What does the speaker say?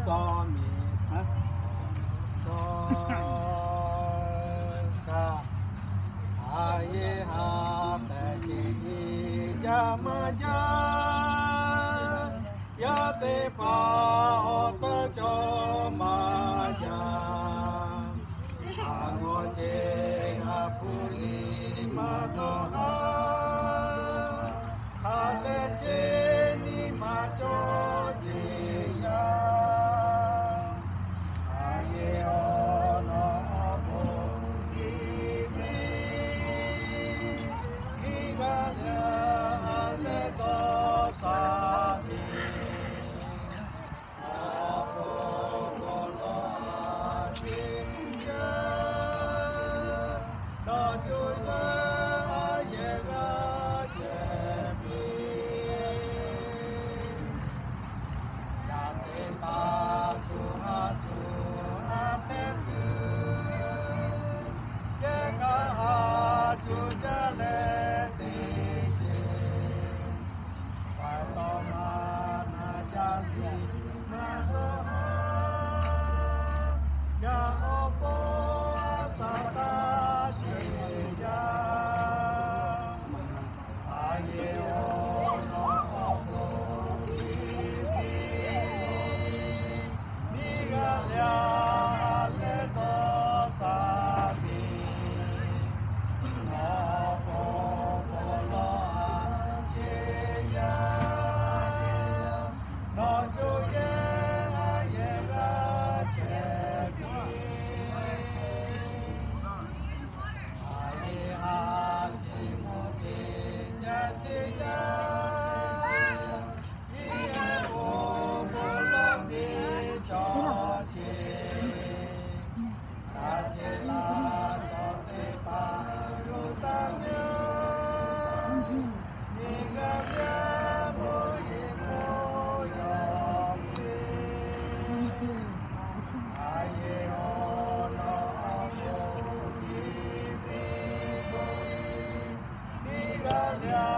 Tawˇ miˬ haˉ, tawˇ kaꞈ, a yehˬ ha pehꞈ ce nyi jaˇ maˇ jaˇ. Yaˇ teˇ hpaˍ awˬ tcuhˇ cawˬ maˇ jaˇ. A g'awˇ ce a hpu liꞈ maˇ dawˇ haˉ, ha lehˬ ce nyi ma cawˬ ce yaˇ. A yehˬ awˬ lawn awˬ bon tiˉ ve, miˬ g'aˇ lehˬ a lehˬ dawˇ shaˍ ve, awˬ bon awˬ lawn a ciˉ yaˇ, nawˬ co leuˉ a yehˬ g'aˇ shehˍ piˇ. Yaꞈ teˇ hpaˍ shu ha shu ha hpehꞈ tuˬ, yehˬ kaꞈ ha shu jaˇ leh teˇ ceuˬ, pa taw ma na ca shiˍ maˇ dawˇ haˉ. Yaꞈ awˬ pon a shaˍ taˇ sheˍ jaˇ. A yehˬ awˬ lawn awˬ bon tiˉ ve, miˬ g'aˇ lehˬ a lehˬ dawˇ shaˍ ve, awˬ bon awˬ lawn a ciˉ yaˇ, nawˬ co yehˬ a yehˬ g'aˇ shehˍ piˇ. A yehˬ ha chi mvuhˇ te nyaˇ ce yaˇ, iˉ yehˬ awˬ bon lawˇ ve cawˬ ce. Ka ce la cawˬ teˇ hpaˍ lo taˇ ve, miˬ g'aˇ yaˇ mvuhˇ yeˬ mvuhˇ yaw ve, a yehˬ awˬ lawn awˬ bon tiˉ ve, miˬ g'aˇ yaˇ